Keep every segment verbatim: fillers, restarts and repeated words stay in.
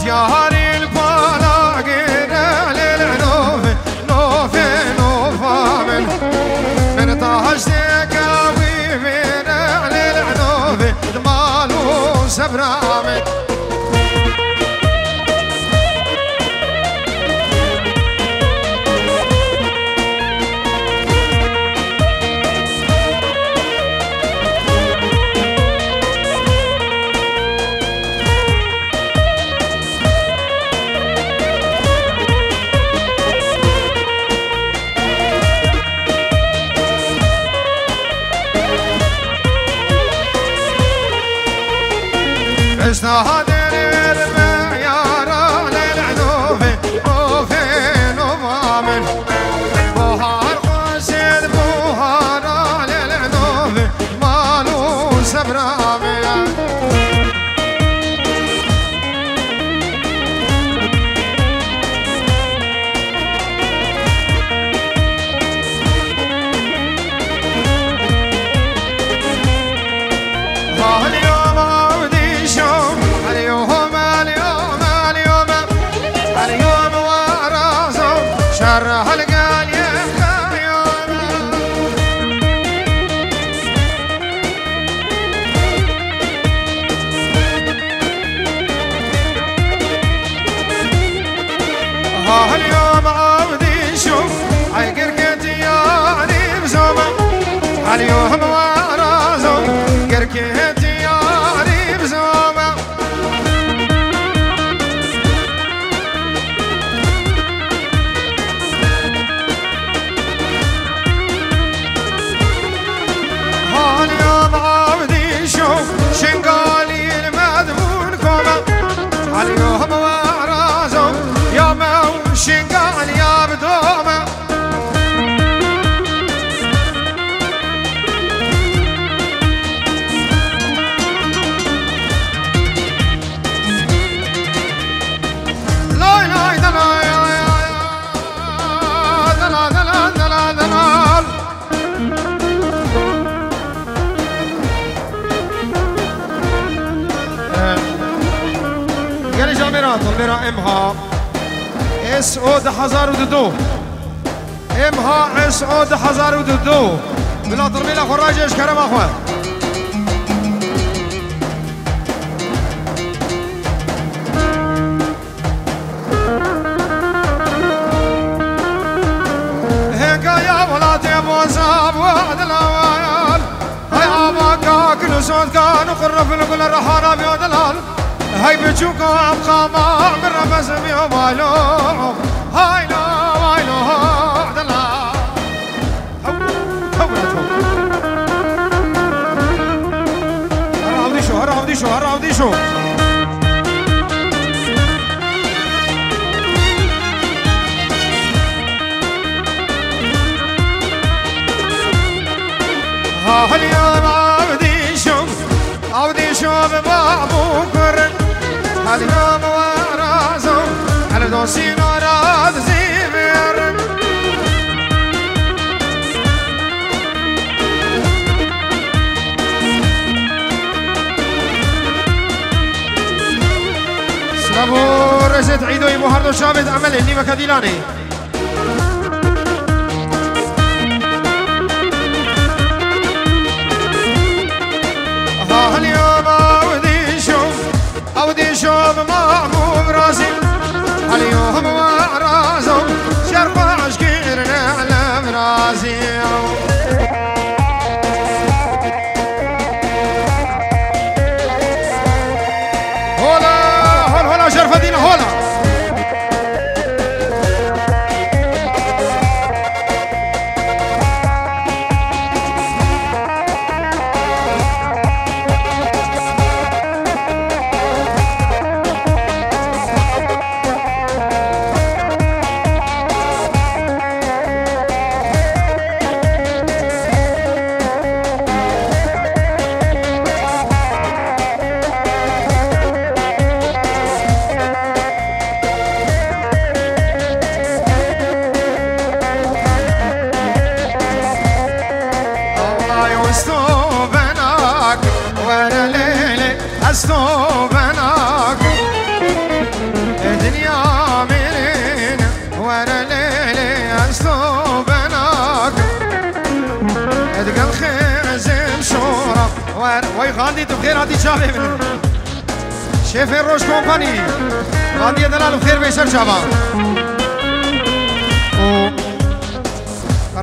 Diyarî li pala gêre lê li nofê, nofê nova min. Min taştê kewî vêre lê li nofê, di mal û sebra min. Esta hadir me yara lê li nofê, nofê nova min. Buhar xweşê di buhara lê li nofê, mal û sebra min. اليوم عودي شوم، اليوم، اليوم، اليوم، اليوم ورازم، شر هالقال يوم. ها اليوم عودي شوم، هاي قرقتي يا ريم زومة. اليوم ورازم، قرقتي يا ريم زومة. هاليوم عودي شوم، شنقالي المدمون كومة. هاليوم ورازم، يوم وشنقال يا بدومة. لاي لاي دلاي، دلا دلا دلا دلا. Gelê camêra, tilmêra imha S O du hezar û du. Imha S O du hezar û du. Bila tilmêra xwe rajê ji kerema xwe. Hêkaya welatê boza bû dilawayal. Hey ava kakin û sotkan û qirrefil gul rehana biyo dilal. Hey biçûka em qama min rebez biyo waylo. Haylo, waylo, dilal. Hew, hew, hew. Her avdîşo, her avdîşo, her avdîşo. Ha, heliya avdîşo. Avdîşo bi bab û kurin, helya bi werazo, hel dostî nara dizî birin. Sila bo rêzê Îdoyî bo her do çavêt emelê nîveke dîlanê. Ha heliya bi avdîşo, avdîşo bi mam û birazî. Heliya bi werazo, şerfa eşkirine ele birazî. Hola, hol, hola, şerfa dîna, hola. Ay, usto benak, were lele, esto benak. Ez to benak. Edgel xêzim şora. Wer, wey Xandî, tu xêr hatî çavê min. Şêfê Roj Kompanî. Xandî delal, bi xêr bê ser çava. Û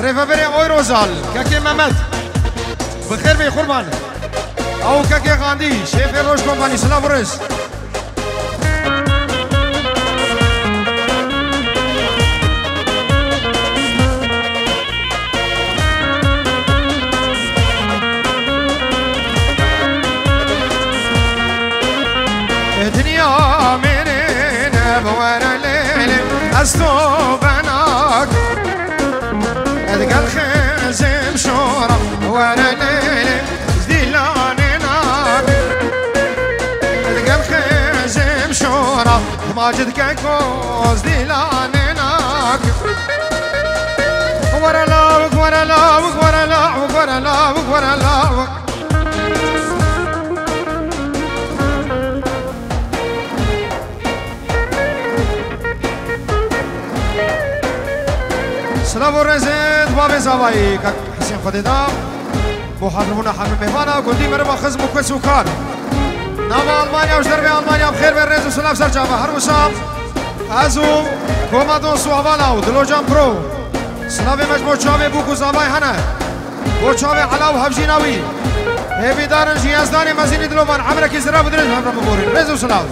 Rêveberê Oyrozal, kekê Mehmet. Bi xêr bê qurban. Ew kekê Xandî, şêfê Roj Kompanî, silav û rêz. Dinya mêrê ne bi were lêlê, ez to benak. Digel xêzim şora were lêlê, ez dîlanê nak. Digel xêzim şora, macid keko, ez dîlanê nak. Were lawik, were lawik, were lawik, were lawik, were lawik. Silav û rêzê di bavê zavayî kak Husên Xwedê da. Bo haziribûna hemî mêvana gundî meriva xizm û kes û kar. Nava Almanya û ji dervê Almanya bi xêr ve rêz û silav ser çava. Her wisa ez û koma dost û hevala û Dilocan Pro. Silavê me ji bo çavê bûk û zavayê hene. Bo çavê Ela û hevjîna wî. Hêvîdarin ji Yezdanê Mezînî dilovan emrekî zira bi dirêj hev re biborîn. Rêz û silav.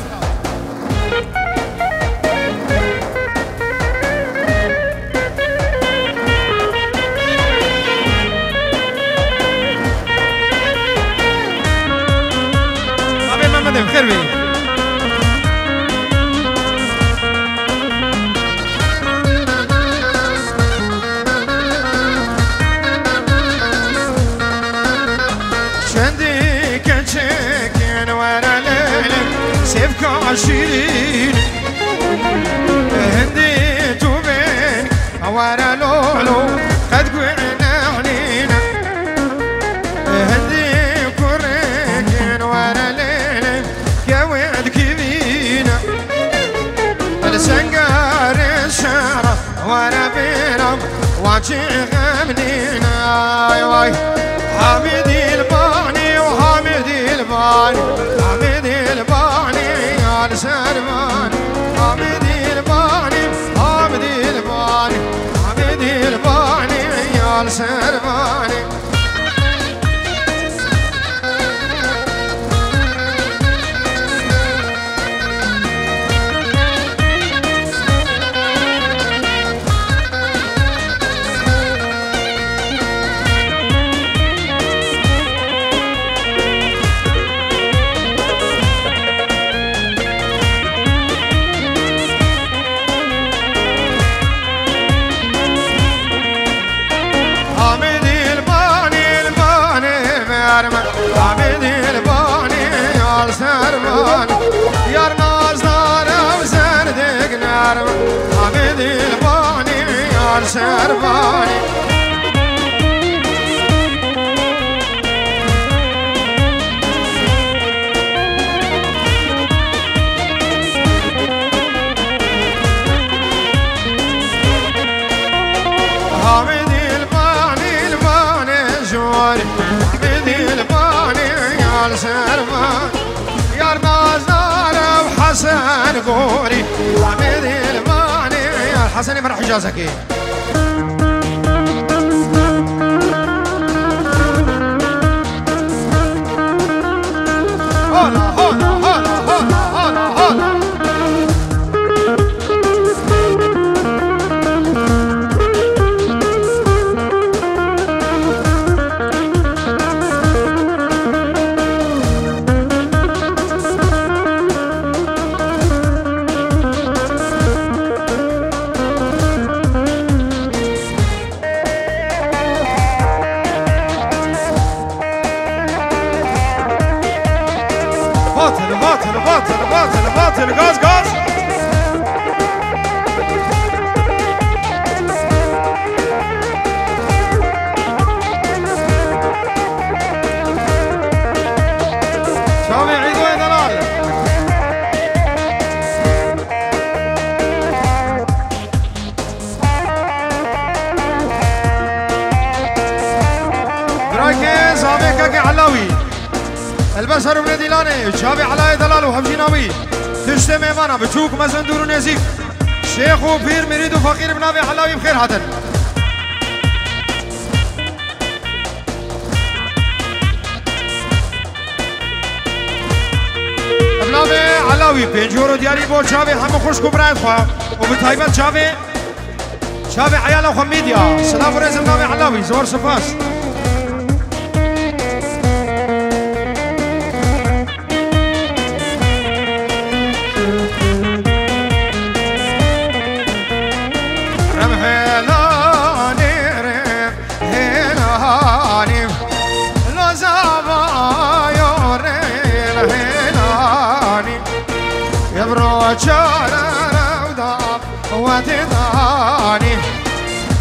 Navê Mehmedê bi xêr bî. Çendî keçekên were lêlê, sêvka şîrîn. Hindî tu bên, were lolo, qed guh nehnîn. Hindî kurêkên were lêlê, kewê dikivîn. Li sengerê şera were bêra, wa çi xem nîn, ay way. Hamidî li banî û Hamidî li banî, Hamidî li banî, ya li ser banî. Hamidî li banî, Hamidî li banî, Hamidî li banî, ya li ser banî. Hamidî li banî, li banî merme. Hamidî li banî, ya li ser banî. Yar nazdar ew zerdek nerme. Hamidî li banî, ya li ser banî. Hamidî li banî, li banê jorî. Hamidî li banî, ya li ser banî. Yar nazdar ew Hesen Gorî. Hamidî li banî, ya Hesenê me re Hicazekê. Vatil, vatil, vatil, vatil, vatil, gaz, gaz. Çavê Îdoyê delal. Yekê Elawî. Elbet ser û binê dîlanê, çavê Elayê delal û hevjîna wî. Tiştê mêvana, biçûk, mezin, dûr û nêzîk. Şêx û pîr, mirîd û feqîr bi navê Elawî bi xêr hatin. Bi navê Elawî, pêncî euro diyarî bo çavê hemû xwişk û birayên xwe û bi taybet çavê Çavê eyala xwe medya. Silav û rêzim navê Elawî. Zor spas. Rem hêlanî, rem hêlanî. Lo zavayo rem hêlanî. Yevro çare rewda Wetê danî,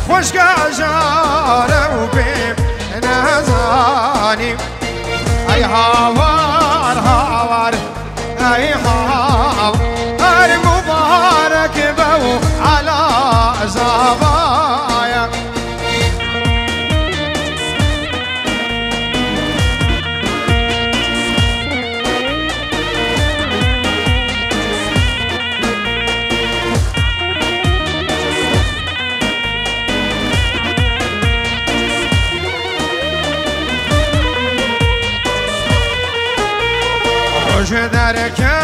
xwişka jare û bê nezanî. Ey hawar, hawar, ey hawar, mubarek be û ala zavaya. Roj derke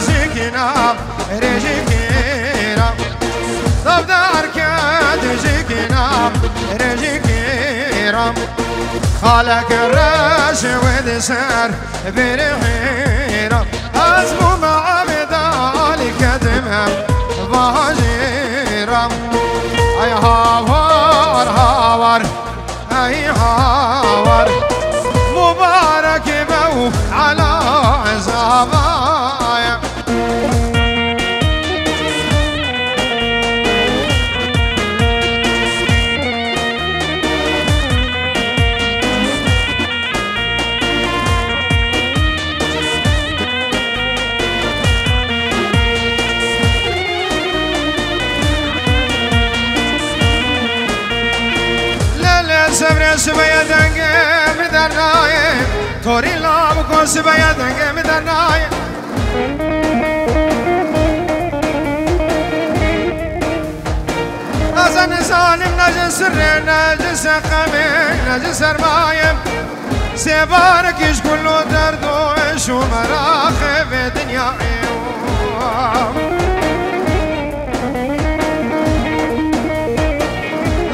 zikina rejikira, dav derke zikina rejikira. Xalek reş wê di ser Bêrê hêra, ez bûme evê dalî kedime vajêra. Ay hawar, hawar, ay hawar, mubarek be û ala zavaya. Lele sebre sibeye denge mi dernaye. Tori lav ko sibeye denge mi dernaye. Ez nizanim ne ji sirrê, ne ji seqemê, ne ji sermayê. Sêbarek ji kul û derd û îş û meraxê vê dinyayê.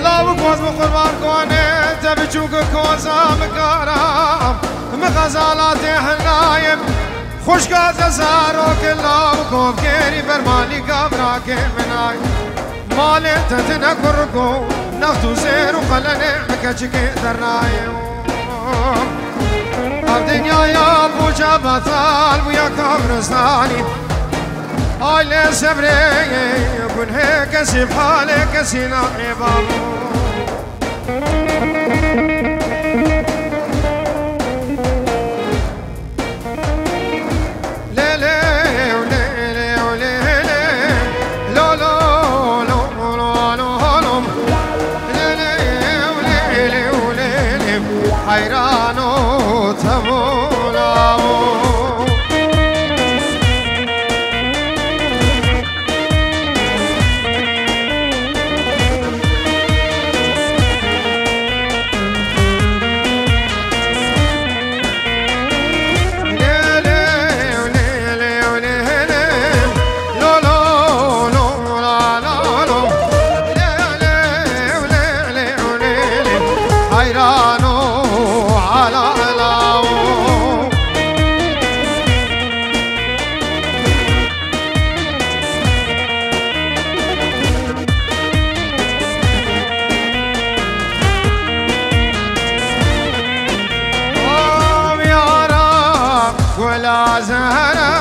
Law û koz bi qurban konê, te biçûk û koza min kara, min xezalatê hinayê. Xwişka te zarok law û kovkêrî fermanî gavrakê min ay. Malê te tine kurko, next û zêr û qelenê min keçikê dernayê. Ev dinyaya puça betal bûya kabristanî. Ay lê sebrê gunhê kesî, halê kesî naê babo. Heyran û temû lawo. Heyran û ala lawo. Av yara gula zehre,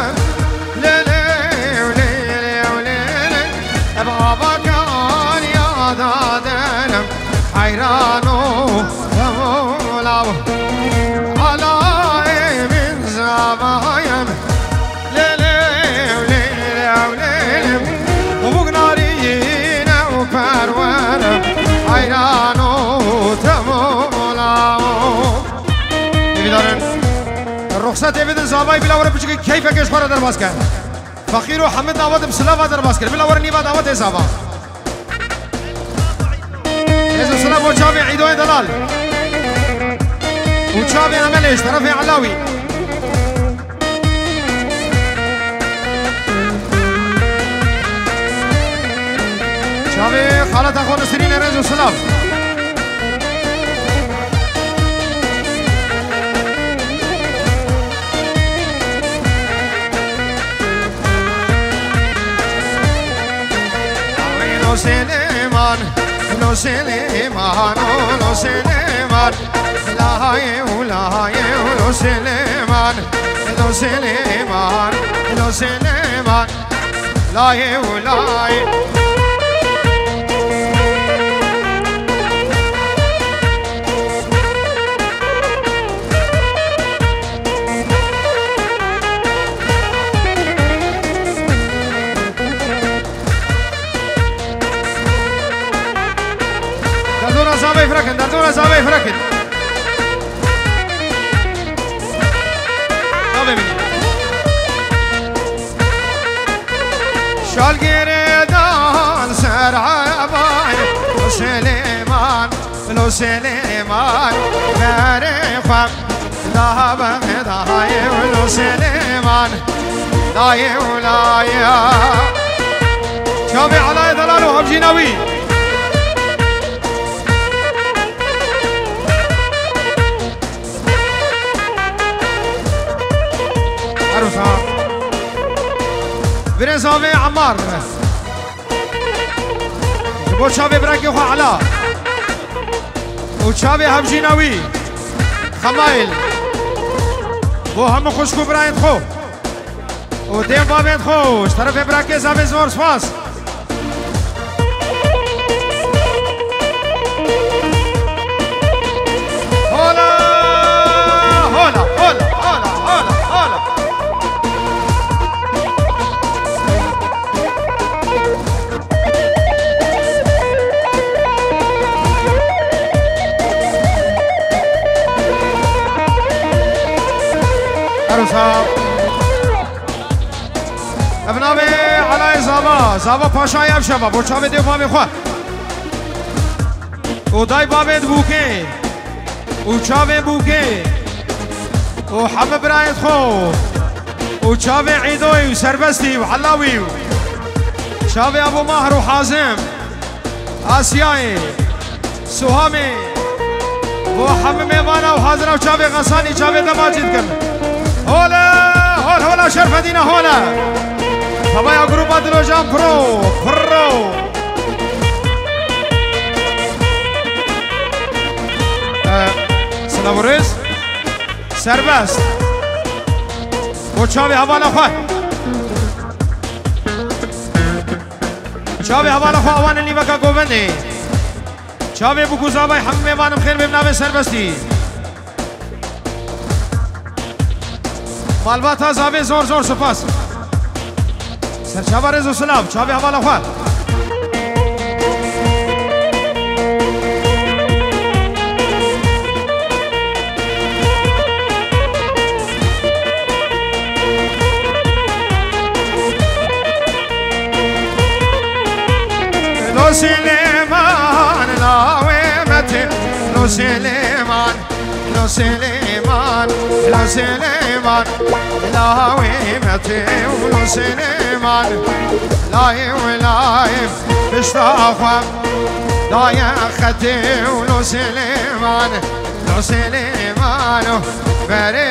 lê lê lê lê lê lê. Ev ava ke aniya dadenem, heyran û hewla û alayê min zavayem. Lê lê lê lê lê lê. Û bûk narîne û perwere, heyran û temola û. Qisa tê bidin zavayî bila were piçikê keyfekê ji xwe re derbas ke. Feqîr û Hemid dawet bi silava derbas kir. Bila were nîva dawetê zava. Rêz û silav bo çavê Îdoyê Delal. Û çavê Emelê ji terefê Elawî. Çavê xaleta xwe Nisrînê rêz û silav. Lo Silêman, lo Silêman, o lo Silêman. Layê û layê û lo Silêman, lo Silêman, lo Silêman. Layê û layê. Derdora zavê firekin, derdora zavê firekin. Zavê min. Şalgirê dan ser ebayê, lo Silêman, lo Silêman, berê xwe da Bexdayê, lo Silêman, layê û layê. Çavê Elayê Delal û hemjîna wî. Her wisa. Virê zavê Emmar. Ji bo çavê birakê xwe Ela. Û çavê hevjîna wî. Xemail. Bo hemû xwişk û birayên xwe. Û dê û bavên xwe. Ji terefê birakê zavê zor spas. Hola! Hola, hola, hola, hola, hola. Her wisa. Ev navê Elayê Zava, Zava Paşayê ev şeva, bo çavê dê û bavê xwe. Û day bavê di bûkê. Û çavê bûkê. Û hemî birayên xwe. Û çavê Îdoyî û Serbestî û Helawî û çavê Ebû Mahr û Hazim. Asyayê. Suhamê. Bo hemî mêvana û hazira û çavê Xesanî, çavê dema cî dikim. Hole, hol, hola Şerfedîne, hole. Tavaya grupa Dilojan Pro, Pro. Ee, silav û rêz. Serbest. Bo çavê hevala xwe. Çavê hevala xwe awan nîveka govendê. Çavê bûk û zavay hemû mêvanim xêr bê bi navê Serbestî. Malbata zavê zor zor spas. Serçava rêz û silav, çavê hevala xwe. Lo Silêman, lawê me tê, lo Silêman, lo Silêman, lo Silêman, lawê me tê, lo Silêman, layê û layê pişta xwe daye xetê, lo Silêman, lo Silêman, berê